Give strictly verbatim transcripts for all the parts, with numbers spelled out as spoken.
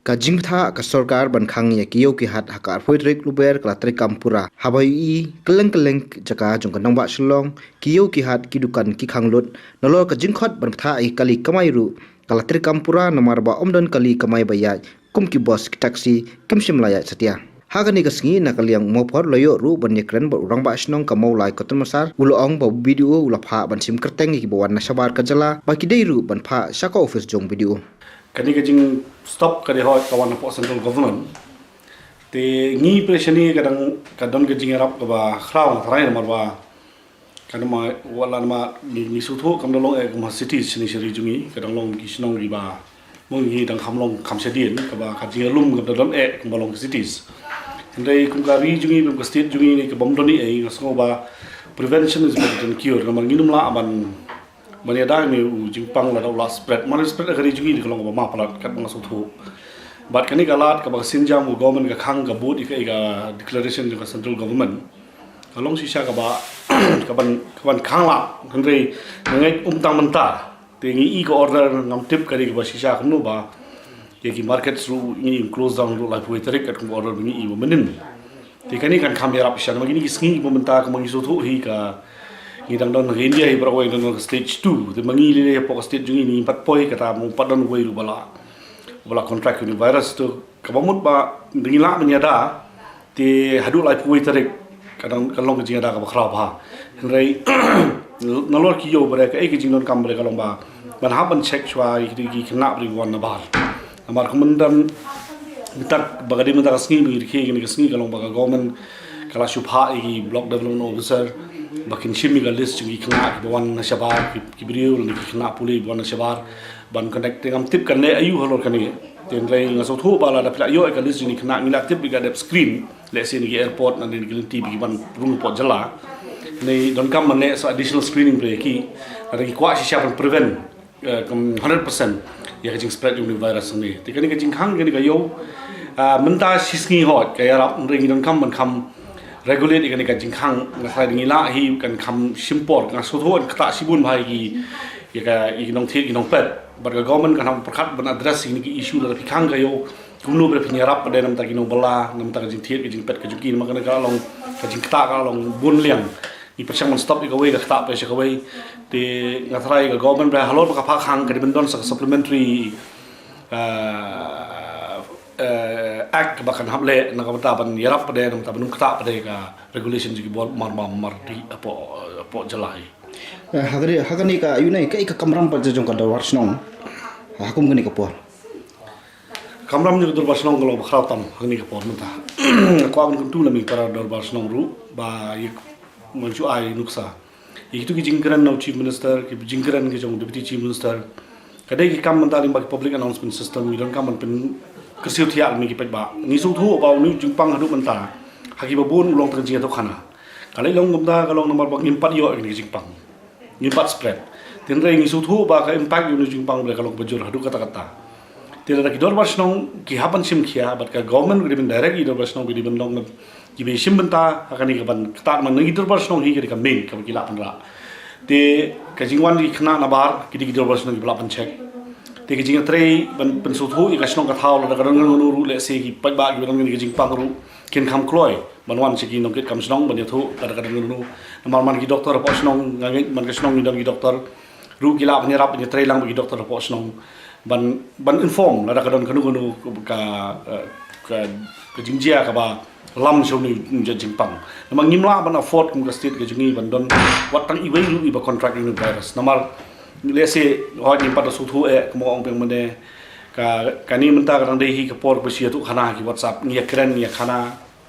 Ka jingbthah ka sorkar ban khang ïa ki ïew ki hat ha ka arphew tarik Lber ka la treikam pura. Haba ïohi kylleng kylleng jaka jong ka nongbah Shillong, ki ïew ki hat, ki dukan ki khang lut. Nalor ka jingkhot ban bthah ïa ki kali kamai ruh ka la treikam pura, namar ba ym don kali kamai ba ïaid, kum ki bus, ki taxi kim shym la ïaid satia. Ha kane ka sngi, na ka liang u Mawphor la ïoh ruh ban ïakren bad u Rangbah Shnong ka Mawlai Cotton Massar, u la ong ba u BDO u la phah ban shim kyrteng ïa kiba wan na shabar ka jylla ba ki dei ruh ban phah sha ka office jong u BDO. Kane ka jingstop ka dei hooid ka wan hapoh central government. Te ngi pyrshah ngi ka dang, ka don ka jingïarap kaba khraw, nga tharai, namar ba ka dang ma, wat la namar ngi, ngi sngewthuh kam da long eh kum ha cities shane sha ri jong ngi, ka dang long ki shnong kiba, mo, ngi dang kham long kham shadien, kaba ka jingïalum kam da don eh kumba long ki cities. Hynrei kum ka ri jong ngi, kum ka state jong ngi, kaba ym don ei ei, nga sngew ba prevention is better than cure. Namar ngim lah ban, ban ïada ïa une u jingpang lada u la spread. Mar spread ha ka ri jong ngi, ka long kaba ma palat katba nga sngewthuh. Bad kane ka lad kaba ka sienjam ka government ka khang, ka bud ïa ka, ïa ka declaration jong ka central government, ka long shisha kaba, kaban, kaban khang lad. Hynrei nga ngeit ym tang mynta. Te ngi i ka order, ngam tip ka dei kaba shisha kumno, ba ïa ki markets ruh ngi close down ruh laiphew tarik, katkum ka order ba ngi i ba mynnin. Te kane kan kham ïarap shisha, namar kine ki sngi ba mynta, kumba ngi sngewthuh hi, ka, ngi dang don ha India hi baroh kawei, dang don ka stage two. Te ma ngi lei lei hapoh ka state jong ngi, ngim pat poi, kata mo, ym pat don uwei ruh ba la, ba la contract ïa une u virus. Te kaba mut ba ngi lah ban ïada, te haduh laiphew tarik ka dang, ka long ka jingïada kaba khraw bha. Hynrei nalor ki ïew baroh, kaei ka jingdonkam baroh ka long ba ban hap ban check shuwa ïa ki, ki khynnah baroh kiba wan na bar. Namar kumba mynta, mynta ba ka dei mynta ka sngi ba ngi rakhe ïa kane ka sngi, ka long ba ka government ka la shu phah ïa ki block development officer ba kin shim ïa ka list jong ki khynnah kiba wan na shabar, ki, ki briew lane ki khynnah pule ba wan na shabar, ban connect. Te ngam tip kan leh aïu halor kane. Te hynrei nga sngewthuh ba lada phi la ïoh ïa ka list jong ki khynnah, ngi la tip ba ki la dep screen, lehse na ki airport, na ki lynti ba ki ban rung hapoh jylla. Ngi donkam ban leh sa additional screening baroh ïa ki. Lada ki kwah shisha ban prevent, eh, kum hundred percent ïa ka jingspread jong une u virus hangne. Te kane ka jingkhang, kane ka ïew, ah, mynta shi sngi hooid ka ïarap, hynrei ngi donkam ban kham regulate ïa kane ka jingkhang. Nga tharai da ngi lah hi kan kham shim por. Nga sngewthuh kan ktah shibun bha ïa ki, ïa ka, ïa ki nongthied, ki nongpet. Bad ka government kan hap pyrkhat ban address ïa kine ki issue. Lada phi khang ka ïew, kumno ba phin ïarap pat de na bynta ki nongbylla, na bynta ka jingthied, ka jingpet ka jong ki, namar kane ka long ka jingktah, ka long bun liang. Ngi pyrshang ban stop ïa kawei, ka ktah pyrshah kawei. Te nga tharai ka government baroh halor ba ka phah khang, ka dei ban don sa ka supplementary, ah, eh, act ba kan hap leh, na ka bynta ban ïarap pat de, na ka bynta ban ym ktah pat de ka regulation jong ki bor mar bam mar dih hapoh, hapoh jylla hi. Eh, ha kane, ha kane ka, ïa une, kaei ka kamram pat jong ka Dorbar Shnong ha kum kane ka por? Kamram jong ka Dorbar Shnong ka long ba khraw tam ha kane ka por mynta. Kwah ban kyntu na me para Dorbar Shnong ruh ba ïa, man shu ai nuksa ïa kitu ki jingkren na u Chief Minister, ki jingkren ki jong u Deputy Chief Minister. Ka dei ki kam mynta lyngba ki public announcement system, ngi donkam ban pynkyrsiew thiah na me ki paidbah. Ngi sngewthuh ba une u jingpang haduh mynta ha kiba bun u long tang jingïathuhkhana. Ka lei long kumta ka long namar ba ngim pat ïoh ïa kane ka jingpang. Ngim pat spread. Te hynrei ngi sngewthuh ba ka impact ïa une u jingpang baroh ka long kaba jur haduh katta katta. Te lada ki Dorbar Shnong ki hap ban shim khia, bad ka government ka dei ban direct ïa ki Dorbar Shnong ba ki dei ban long kiba shim bynta ha kane kaban ktah, namar ki Dorbar Shnong hi ka dei ka main kaba ki lah pynrah. Te ka jingwan ki khynnah na bar, ki dei ki Dorbar Shnong kiba lah ban check. Te ka jingtrei ban pynsngewthuh ïa ka shnong ka thaw, lada ka don kano kano ruh, lehse ki paidbah kiba don kane ka jingpang ruh kin kham kloi ban wan sha ki nongkitkam shnong ban ïathuh lada ka don kano kano. Namar man ki doktor hapoh shnong, nga ngeit man ka shnong ngi don ki doktor ruh, ki lah ban ïarap, ban ïatrei lang bad ki doktor hapoh shnong ban, ban inform lada ka don kano kano ka, eh, ka, ka jingjia kaba lam sha une u jingpang. Namar ngim lah ban afford kum ka state ka jong ngi ban don wat tang iwei ruh iba contract ïa une u virus. Namar lehse hooid ngim pat da sngewthuh eh, kumba ong biang mynne, ka, kane mynta ka dang dei hi ka por ba shu ïathuhkhana ha ki WhatsApp, ngi ïakren, ngi ïakhana,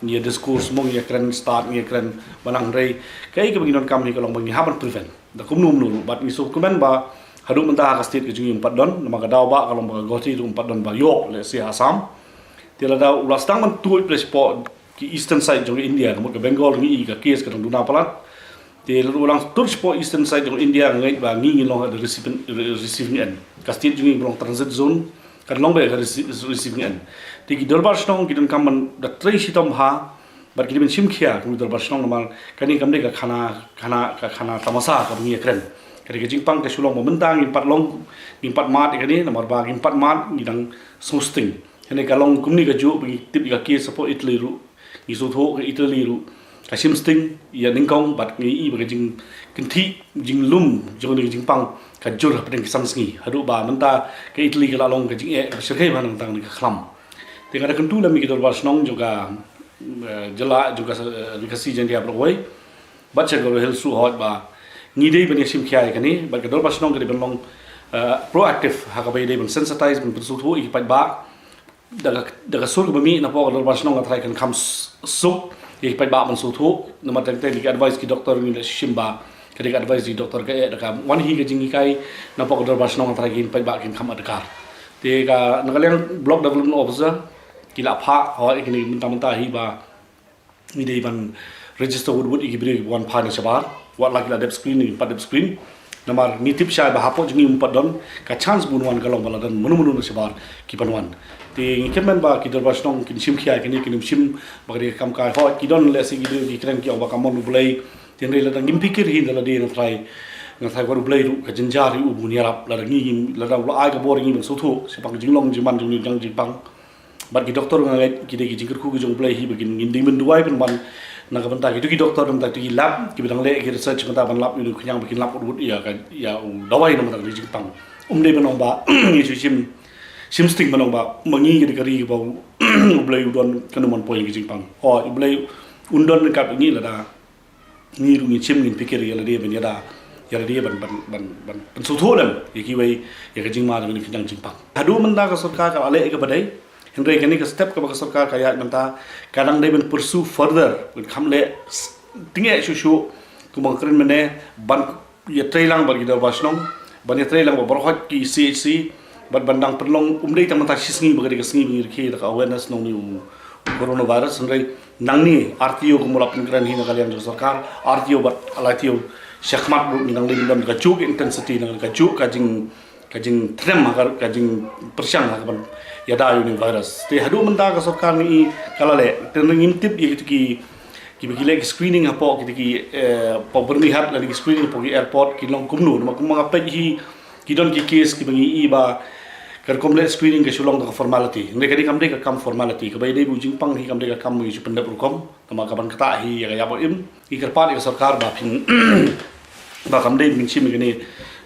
ngi ïa discourse, mo, ngi ïakren start, ngi ïakren ba nang, hynrei kaei kaba ngi donkam hi ka long ba ngi hap ban prevent da kumno kumno ruh. Bad ngi sngewkmen ba haduh mynta ha ka state ka jong ngi ym pat don, namar ka daw ba ka long ba ka Guwahati ruh ym pat don ba ïoh, lehse ha Assam. Te lada u la sdang ban tuid pyrshah shapoh ki eastern side jong ka India, ka mut ka Bengal, ngi i ka case ka dang duna palat. Te lada u la sdang tuid shapoh eastern side jong ka India, nga ngeit ba ngi ngin long ha ka receiving, receiving end. Ka state jong ngi ka long transit zone, kan long ba ka rece-, receiving end. Te ki Dorbar Shnong ki donkam ban da trei shitom bha bad ki dei ban shim khia kum ki Dorbar Shnong, namar kane kam dei ka khana, khana, ka khana tamasa kaba ngi ïakren. Ka dei ka jingpang ka shu long ba mynta ngim pat long, ngim pat mad ïa kane, namar ba ngim pat mad ngi dang sngewsting. Hynrei ka long kumne kajuh ba ngi tip ïa ka case hapoh Italy ruh. Ngi sngewthuh ka Italy ruh ka shim sting ïa nyngkong bad ngi i ba ka jingkynthih jinglum jong ka jingpang ka jur hapdeng ki san sngi haduh ba mynta ka Italy ka la long ka jingeh kaba shyrkhei bha na ka bynta kane ka khlam. Te nga da kyntu lem ïa ki dorbar shnong jong ka, eh, jylla jong ka, eh, Khasi Jaiñtia baroh kawei. Bad sha ka Garo Hills ruh hooid ba ngi dei ban ïa shim khia ïa kane bad ka dorbar shnong ka dei ban long, eh, proactive ha kaba ïadei ban sensitize, ban pynsngewthuh ïa ki paidbah. Da ka, da ka sur kaba mih napoh ka dorbar shnong nga tharai kan kham s-, suk ïa ki paidbah ban sngewthuh. Namar teng teng da ki advice ki doktor ngi la shim ba ka dei ka advice ki doktor ka eh da ka wan hi ka jinghikai napoh ka dorbar shnong nga tharai ki paidbah kin kham adkar. Te ka na ka liang Block Development Officer ki la phah hooid ïa kine mynta mynta hi ba ngi dei ban register wut wut ïa ki briew kiba wan phai na shabar. Wat la ki la dep screen, ngi pat dep screen. Namar ngi tip shai ba hapoh jong ngi um pat don ka chance ba un wan, ka long ba la don mano mano na shabar ki pan wan. Te ngi kyrmen ba ki dorbar shnong kin shim khia ïa kine, kin ym shim ba ka dei ka kam kai. Hooid ki don lehse ki briew ki kren ki ong ba ka mon U Blei. Te hynrei lada ngim phikir hi na lade nga tharai, nga tharai wat U Blei ruh ka jynjar ïa u ba un ïarap lada ngi, lada u la ai ka bor ïa ngi ban sngewthuh shaphang ka jinglong jingman jong une u khñiang jingpang. Bad ki doktor nga ngeit ki dei ki jingkyrkhu ki jong U Blei hi ba kin, ngin dei ban duwai pynban na ka bynta kito ki doktor, na ka bynta kito ki lab kiba dang leh ki research mynta ban lap ïa une u khñiang ba kin lap wut wut ïa ka, ïa u dawai na ka bynta ka jingpang. Um dei ban ong ba ngi shu shim, shim sting ban ong ba ma ngi ka dei ka ri kaba U Blei u don, kan ym mon poi ïa ka jingpang. Oh, U Blei un don ryngkat bad ngi lada ngi ruh ngin shim, ngin phikir ïa lade ban ïada, ïa lade ban, ban, ban, ban pynsngewthuh lem ïa kiwei ïa ka jingma jong une u khñiang jingpang. Haduh mynta ka sorkar ka la leh ïa kaba dei. Hynrei kane ka step kaba ka sorkar ka ïaid mynta ka dang dei ban pursue further, ban kham leh s-, tyngeh shuh shuh kumba nga kren mynne, ban ïatrei lang bad ki dorbar shnong, ban ïatrei lang bad baroh ki C H C, bad ban dang pynlong, um dei tang mynta shi sngi ba ka dei ka sngi ba ngi rkhie da ka awareness na une u coronavirus, hynrei nangne ar taïew kumba la pynkren hi na ka liang jong sorkar, ar taïew bad lai taïew shakhmat ruh ngi nang dei ban don kajuh ka intensity, nang kajuh ka jing, ka jingthnem ha ka, ka jingpyrshang ha kaban ïada ïa une u virus. Te haduh mynta ka sorkar ngi i ka la leh, te ngim tip ïa kito ki, kiba ki leh ki screening hapoh kito ki, eh, hapoh Byrnihat lane ki screening hapoh ki airport ki long kumno, namar kumba nga peit hi ki don ki case kiba ngi i ba ka rukom leh screening ka shu long da ka formality. Hynrei kane kam dei ka kam formality, kaba ïadei bad u jingpang hi kam dei ka kam ba ngi shu pyndep rukom. Namar kaban ktah hi ïa ka ïap im, ngi kyrpad ïa ka sorkar ba phin, ba kam dei ban shim ïa kane.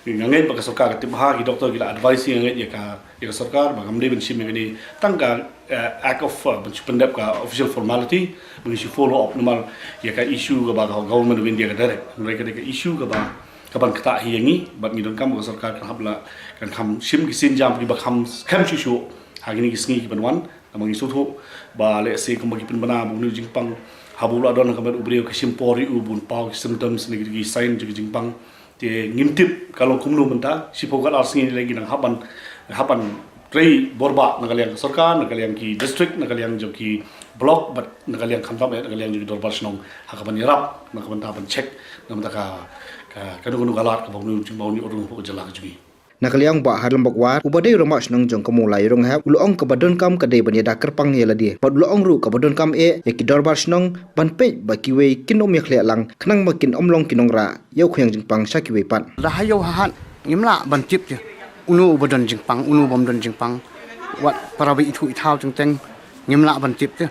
Nga ngeit ba ka sorkar ka tip bha, ki doktor ki la advice ïa, nga ngeit, ïa ka, ïa ka sorkar ba kam dei ban shim ïa kane tang ka, eh, act of, uh, ban shu pyndep ka official formality, ban shu follow up namar ïa ka issue kaba ka Government of India ka direct. Hynrei ka dei ka issue kaba, kaban ktah hi ïa ngi, bad ngi donkam ba ka sorkar kan hap la, kan kham shim ki sienjam kiba kham skhem shuh shuh ha kine ki sngi kiban wan. Namar ngi sngewthuh ba lehse kumba ki pynbna ba une u jingpang haba u la don ha ka met u briew ka shim por ïa u ba un paw ki symptoms ne ki sign jong ka jingpang. Te ngim tip ka long kumno mynta, shiphew khatar sngi lei ngi dang hap ban, hap ban trei borbah na ka liang ka sorkar, na ka liang ki district, na ka liang jong ki block, bad na ka liang khamtam eh na ka liang jong ki dorbar shnong ha kaban ïarap na ka bynta ban check na ka bynta ka, ka, kano kano ka lad kaba une u jingpang u la rung hapoh ka jylla ka jong ngi. Na ka liang Bah Harlambok War, uba dei u rangbah shnong jong ka Mawlai Rynghep, u la ong kaba donkam ka dei ban ïada kyrpang ïa lade. Bad u la ong ruh kaba donkam eh ïa ki dorbar shnong ban peit ba kiwei kin ym ïakhleh lang khnang ba kin ym long ki nongrah ïa u khñiang jingpang sha kiwei pat. Lada ha ïew ha hat ngim lah ban tip te uno uba don jingpang, uno bym don jingpang. Wat para ba ithuh ithaw teng teng ngim lah ban tip te.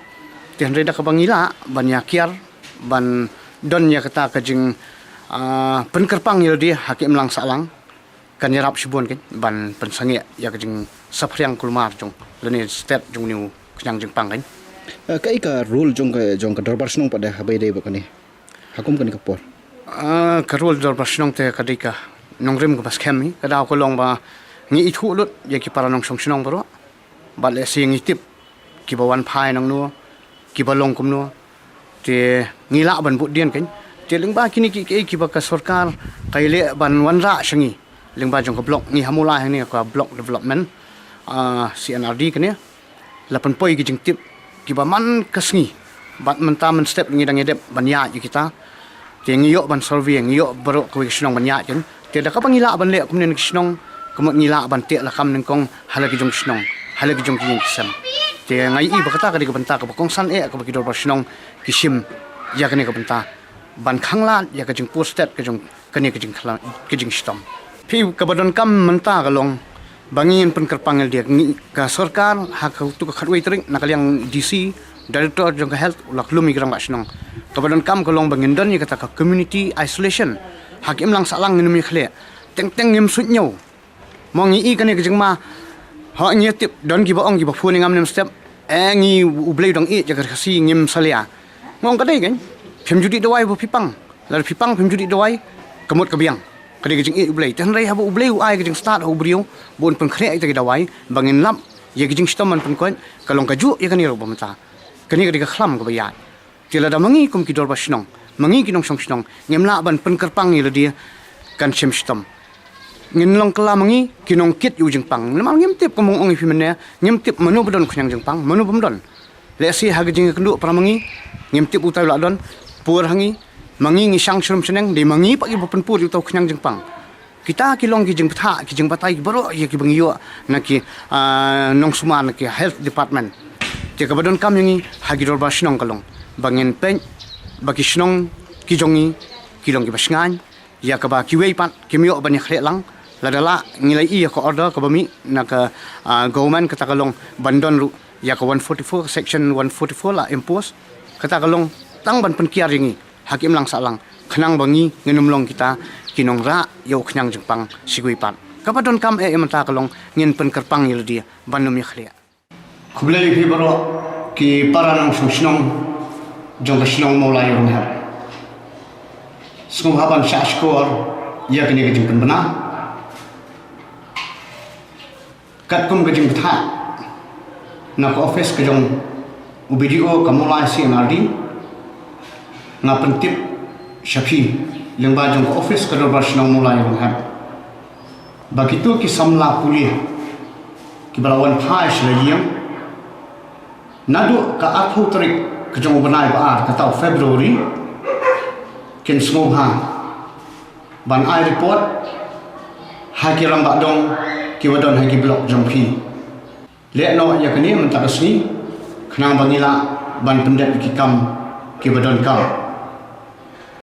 Te hynrei da kaba ngi lah ban ïa kiar, ban don ïa kata ka jing, ah, pynkyrpang ïa lade ha ki imlang sahlang, kan ïarap shibun kein ban pynsangeh ïa ka jingsaphriang kulmar jong lane stet jong une u khñiang jingpang kein. Eh, kaei ka role jong ka, jong ka dorbar shnong pat de haba ïadei bad kane? Ha kum kane ka por. Ah, ka role dorbar shnong te ka dei ka nongrim kaba skhem hi, ka daw ka long ba ngi ithuh lut ïa ki para nongshong shnong baroh. Bad lehse ngi tip kiba wan phai nangno, kiba long kumno. Te ngi lah ban bud dien kein. Te lyngba kine kiei kiei kiba ka sorkar ka ïaleh ban wanrah sha ngi lyngba jong ka block, ngi ha Mawlai hangne ka block development, ah, C and R D kane. La pynpoi ki jingtip kiba man ka sngi. Bad mynta mynstep ngi dang ïadep ban ïaid ïa kita. Te ngi ïoh ban survey, ngi ïoh baroh kawei ka shnong ban ïaid kein. Te da kaba ngi lah ban leh kumne na ki shnong, ka mut ngi lah ban teh lakam nyngkong ha la ki jong ki shnong, ha la ki jong ki ïing ki sem. Te nga ïohi ba kata ka dei ka bynta kaba kongsan eh kaba ki dorbar shnong ki shim ïa kane ka bynta ban khanglad ïa ka jingpur stet ka jong kane ka jingkhla-, ka jingshitom. Phi, kaba donkam mynta ka long Ba ngin pynkyrpang ïa lade, ngi, ka sorkar ha ka tu ka khatwei tarik na ka liang D C, Director jong ka Health, u la khlem ïa ki rangbah shnong. Kaba donkam ka long ba ngin don ïa kata ka community isolation. Ha ki imlang sahlang ngin ym ïa khleh. Teng teng ngim suit ñiew. Mo ngi i kane ka jingma. Ho ngi tip don kiba ong kiba phone ngam nem step. Eh ngi U Blei u dang i ïa ka Khasi ngim salia. Ngong ka dei kan. Phim ju dih dawai ba phi pang. Lada phi pang phim ju dih dawai. Ka mut ka biang. Ka dei ka jingïeit U Blei. Te hynrei haba U Blei u ai ka jingstad ha u briew ba un pynkhreh ïa kita ki dawai ba ngin lap ïa ka jingshitom ban pynkoit, ka long kajuh ïa kane ruh ba mynta. Kane ka dei ka khlam kaba ïaid. Te lada ma ngi kum ki dorbar shnong, ma ngi ki nongshong shnong, ngim lah ban pynkyrpang ïa lade, kan shim shitom. Ngin long kylla ma ngi ki nongkit ïa u jingpang. Namar ngim tip, kum ong ïa phi mynne, ngim tip mano ba don khñiang jingpang, mano bym don. Lehse ha ka jingïakynduh para ma ngi, ngim tip utai u la don, pur ha ngi, ma ngi ngi shang shrum shneng, dei ma ngi pat kiba pynpur ïa utai u khñiang jingpang. Kita ki long ki jingbthah, ki jingbatai, ki baroh ïa kiba ngi ïoh na ki, ah, nongsumar na ki health department. Te kaba donkam ïa ngi ha ki dorbar shnong ka long ba ngin peit ba ki shnong ki jong ngi ki long kiba shngaiñ, ïa kaba kiwei pat kim ïoh ban ïakhleh lang. Lada lah ngi la ïoh ïa ka order kaba mih na ka, ah, government, kata ka long ban don ruh ïa ka one forty-four, section one forty-four la impose. Kata ka long tang ban pynkiar ïa ngi ha ki imlang sahlang, khnang ba ngi ngin ym long kita ki nongrah ïa u khñiang jingpang shi kawei pat. Kaba donkam eh ïa mynta ka long ngin pynkyrpang ïa lade ban ym ïakhleh. Khublei ïa phi baroh ki para nongshong shnong jong ka shnong Mawlai Rynghep. Sngewbha ban shah shkor ïa kane ka jingpynbna. Katkum ka jingbthah na ka office ka jong u B D O ka Mawlai C and R D, nga pyntip sha phi lyngba jong ka office ka dorbar shnong Mawlai Rynghep ba kito ki samla pule kiba la wan phai sha la ïing naduh ka arphew tarik ka jong u bnai ba ar, kata u February, kin sngewbha ban ai report ha ki rangbah dong kiba don ha ki block jong phi. Leh noh ïa kane mynta ka sngi khnang ba ngi lah ban pyndep ïa ki kam kiba donkam.